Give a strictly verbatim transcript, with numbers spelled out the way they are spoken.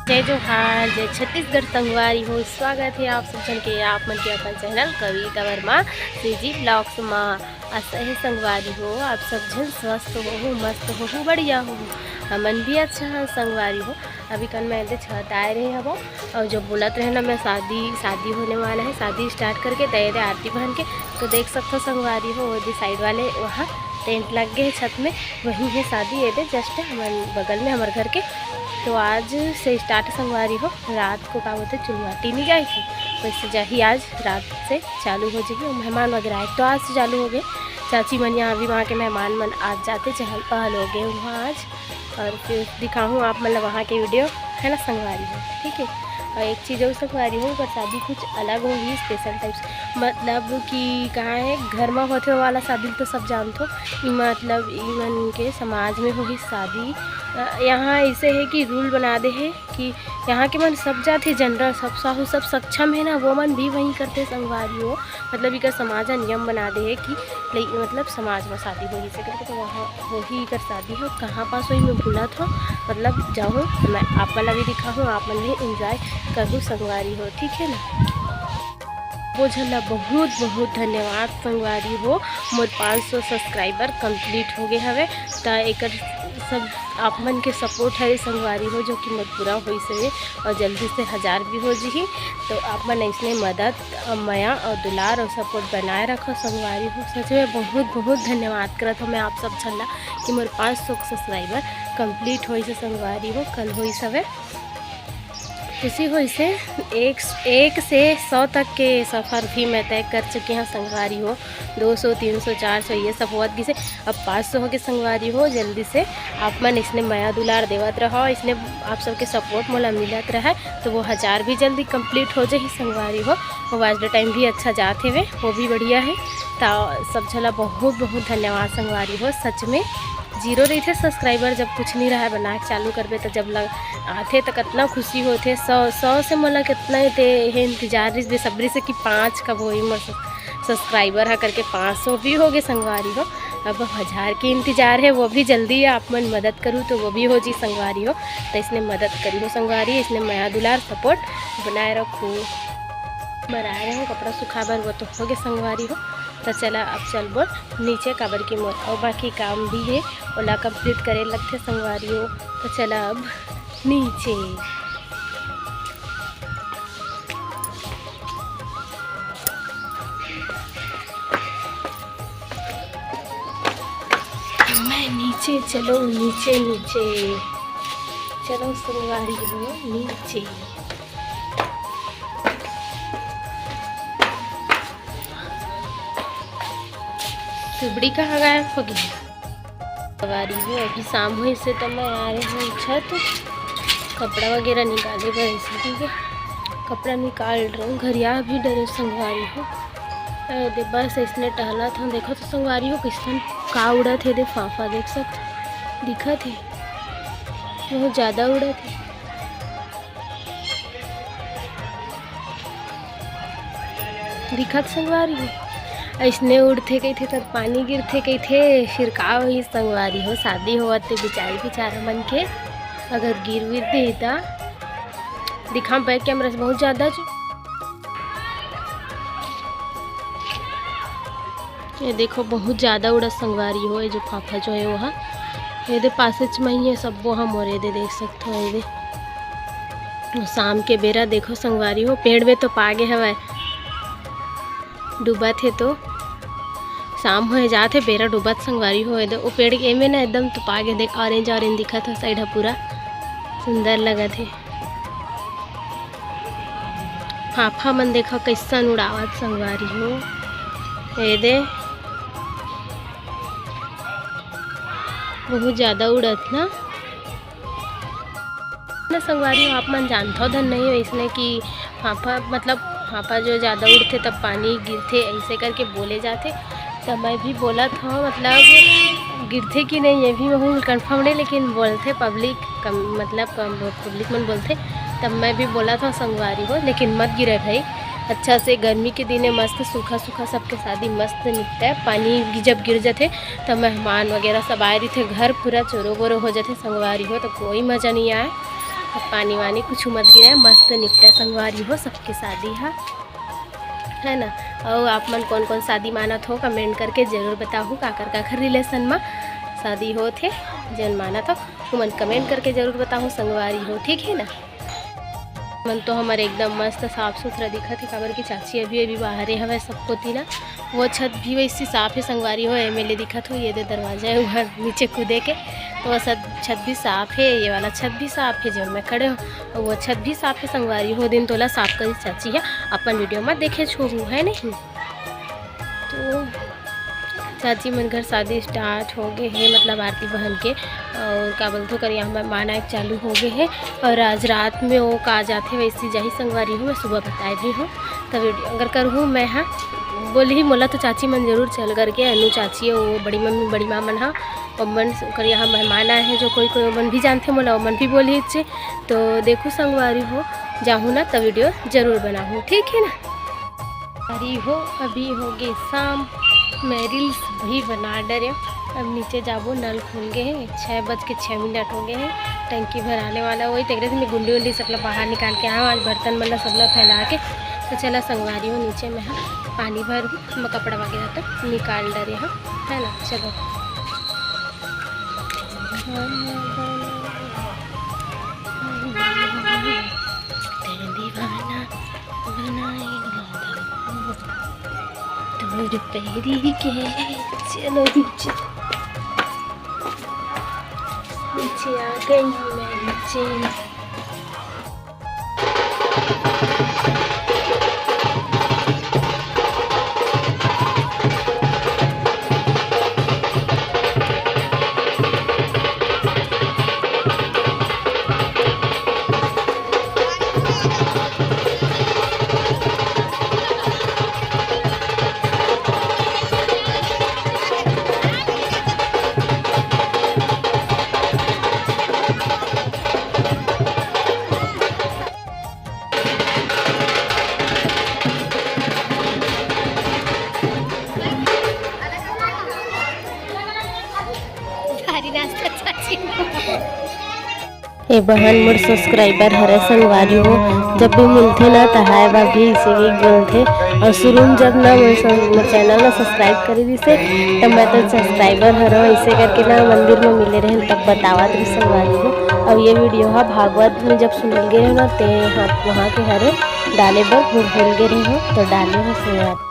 जय जोहार, जय छत्तीसगढ़ संगवारी हो। स्वागत हे आप सब झन के, आप मन के अपन चैनल कविता वर्मा सीजी ब्लॉग्स मा। आशा हे संगवारी हो, आप सब झन स्वस्थ होहू, मस्त होहू, बढ़िया होहू। हमन भी अच्छा हन संगवारी हो। अभी कन मैं एदे छत आए रहे हवो, अउ जो बोलत रहे ना, मैं शादी, शादी होने वाला है, शादी स्टार्ट करके दे दे आरती बहन के। तो देख सकथो संगवारी हो, ओदे साइड वाले वहाँ टेंट लग गए छत में, वहीं है शादी। एदे जस्ट हमन बगल में हमर घर के। तो आज से स्टार्ट संगवारी हो, रात को का बोलथे, चुलवाटी नहीं जाए थी, वैसे जाही आज रात से चालू हो जाही। और मेहमान वगैरह आए तो आज से चालू हो गए। चाची मन यहाँ अभी वहाँ के मेहमान मन आज जाते चहल पहल हो गए वहाँ आज। और फिर दिखाहूँ आप मन ला वहाँ के वीडियो, है ना संगवारी हो, ठीक है। और एक चीज़ और संगवारी हो, पर शादी कुछ अलग होही, स्पेशल टाइप्स, मतलब कि कहाँ है, घर में होथे वाला शादी तो सब जानथो, ई मतलब ई मन के समाज में होही शादी। अ, यहाँ ऐसे है कि रूल बना दे है कि यहाँ के मन सब जात हे जनरल, सब साहू, सब सक्षम है ना, वो मन भी वहीं करते संगवारी हो। मतलब इकर समाज ह नियम बना दे है कि लइ-, मतलब समाज में शादी होही से करके, तो वहाँ होही इकर शादी हो। कहाँ पास होही मैं भूलत हूँ, मतलब जाहूँ मैं आप मन ला भी दिखाहूँ, आप मन भी एंजॉय करहू संगवारी हो, ठीक है ना। वो झन ला बहुत बहुत धन्यवाद संगवारी हो, मोर पाँच सौ सब्सक्राइबर कंप्लीट हो गए हवे। त एकर सब आप मन के सपोर्ट हरे संगवारी हो, जो कि मोर पूरा होइस हवे और जल्दी से हजार भी हो जिही। तो आप मन ऐसने मदद, मया और दुलार और सपोर्ट बनाए रखो संगवारी हो। सच में बहुत बहुत धन्यवाद करत हो मैं आप सब झन ला कि मोर पाँच सौ सब्सक्राइबर कंप्लीट होइस हे संगवारी हो, कल होइस हवे। खुशी होइस हे। एक, एक से सौ तक के सफ़र भी मैं तय कर चुके हूँ संगवारी हो। दो सौ, तीन सौ, चार सौ ये सब होवत गिसे, अब पाँच सौ हो गए संगवारी हो। जल्दी से आप मन इसने मया दुलार देवत रहो, इसने आप सबके सपोर्ट मोला मिलत रहे, तो वो हजार भी जल्दी कंप्लीट हो जाही संगवारी हो। वो आज टाइम भी अच्छा जात हेवे, वो भी बढ़िया है। तो सब झला बहुत बहुत धन्यवाद संगवारी हो, सच में। जीरो रहिथे सब्सक्राइबर, जब कुछ नहीं रहा बना के चालू करबे, तो जब लग आथे तो कितना खुशी होथे। सौ, सौ से मोला कितना हे ते हे इंतजार रहिस बेसब्री से कि पाँच कब होही मोर सब्सक्राइबर हा करके। पाँच सौ भी हो गए संगवारी हो, अब हजार के इंतजार है, वो भी जल्दी है। आप मन मदद करू तो वो भी हो जी संगवारी हो। तो इसने मदद करी हो संगवारी, इसने मया दुलार सपोर्ट बनाए रखू। बर आए रहे कपड़ा सुखा बर, वो तो हो गए संगवारी हो। तो चला अब चलबो नीचे, काबर की मोर अउ बाकी काम भी है, ओला कंप्लीट करे लगथे संगवारी हो। तो चला अब नीचे। मैं नीचे, चलो नीचे, नीचे चलो संगवारी हो नीचे। सुबड़ी कहाँ गायब हो गई? संगवारी हो, अभी शाम होइस हे तो मैं आ रहे हूँ छत, कपड़ा वगैरह निकाले बर ऐसे, ठीक है। कपड़ा निकाल रहे हूँ, घरिया भी डरे संगवारी हो। अरे दे, बस इसने टहलत हूँ। देखो तो संगवारी हो, किसन का उड़त हे दे, फाफा देख सकत, दिखत हे, बहुत ज़्यादा उड़त हे। दिखत संगवारी हो, अइसने उड़थे कहिथे, तब पानी गिरथे कहिथे, फिर का होही संगवारी हो, शादी होवत ते बिचारी बिचारा मन के, अगर गिर विर दे त दिखा बैक कैमरा से बहुत ज़्यादा जो ये देखो, बहुत ज़्यादा उड़त संगवारी हो। ये जो फाफा जो है वो हा, ये दे पासेच में ही है, सब्बो हा मोर, ये दे देख सकते हो, ये दे। शाम के बेरा देखो संगवारी हो, पेड़ में तो पागे हवय, डूबत हे तो शाम हो जात हे, बेरा डूबत संगवारी हो। ये दे, वो पेड़ के एमे ना एकदम तो पागे देख, ऑरेंज ऑरेंज दिखत हो, साइड हा पूरा सुंदर लगत हे। फाफा मन देखा कैसन उड़ावत संगवारी हो, ए दे बहुत ज़्यादा उड़त ना। ना संगवारी हो, आप मन जानथो धन नहीं हो इसने कि फाफा मतलब फाफा जो ज़्यादा उड़थे तब पानी गिरथे ऐसे करके बोले जाथे। तो मैं भी बोलत हूँ मतलब गिरथे कि नहीं ये भी महू कंफर्म नहीं, लेकिन बोलथे पब्लिक कम, मतलब पब्लिक मन बोलथे, तब मैं भी बोलत हूँ संगवारी हो, लेकिन मत गिरे भाई। अच्छा से गर्मी के दिन है, मस्त सूखा सूखा सबके शादी मस्त निपटे। पानी जब गिर जाथे तब मेहमान वगैरह सब आए रहिथे, घर पूरा चोरो बोरो हो जाथे संगवारी हो, तो कोई मज़ा नहीं आए। पानी वानी कुछ मत गिरे, मस्त निपटा संगवारी हो सबके शादी हा, है ना। अउ आप मन कौन कौन शादी मानत हो, कमेंट करके जरूर बताहू, काकर काकर रिलेशन मा शादी होत हे, जेन मानत हो, उमन कमेंट करके जरूर बताहू संगवारी हो, ठीक है ना। मन तो हमर एकदम मस्त साफ सुथरा दिखत हे, काबर कि चाची अभी अभी बाहरे हवय सब कोती ना। वो छत भी वैसी साफ है संगवारी हो, एमएलए दिखत हो, ये दे दरवाजा है उधर नीचे कूदे के, तो वो सब छत भी साफ है, ये वाला छत भी साफ है जो मैं खड़े हूँ, और वो छत भी साफ है संगवारी हो। दिन तोला साफ करी चाची है, अपन वीडियो में देखे छू है नहीं। तो चाची मन घर शादी स्टार्ट हो गए हे, मतलब आरती बहन के, और का बोलथे ओकर यहाँ मेहमान आए चालू हो गए हे। और आज रात में वो का जाथे वैसे जाही संगवारी हो, मैं सुबह बताए भी हूँ। तो वीडियो अगर करहूँ मैं, हाँ बोलही मोला तो चाची मन जरूर चल करके, अनु चाची है वो बड़ी मम्मी बड़ी माँ मन हा, ओमन ओकर यहाँ मेहमान आए हैं जो कोई कोई ओमन भी जानथे मोला, ओमन भी बोलही चे। तो देखू संगवारी हो, जाहूँ ना तो वीडियो जरूर बनाहूँ, ठीक है ना। अरे हो, अभी हो गए शाम, मैं रील्स भी बना डरे। अब नीचे जाबो, नल खुल गए हैं, छः बज के छः मिनट हो गए हैं, टंकी भराने वाला वही तेकरे से मैं गुंडी उंडी सबला बाहर निकाल के आऊँ, आज बर्तन मन ला सबला फैला के। तो चला संगवारी हो, नीचे मैं हा पानी भर, मैं कपड़ा वगैरह तो निकाल डरे हूँ, है ना। चलो। तेरे दीवाना बनाएगा तोर पैरी के। चलो नीचे, नीचे आ गई मैं नीचे। भारी नाचत चाची। ए बहन मोर सब्सक्राइबर हरे संगवारी हो, जब भी मिलथे ना त हाय भाभी इसे ही बोलथे। और शुरू में जब ना मोर सं-, मोर चैनल ला सब्सक्राइब करे दिसे, तब मैं तो सब्सक्राइबर हरो, ऐसे करके ना मंदिर में मिले रहे तब बतावत रही संगवारी हो। अब ये वीडियो हा भागवत में जब सुनल गए हो ना, ते हाँ वहाँ के हरे डाले बर भूल भूल गए रहे हो, तो डाले हो संगवारी।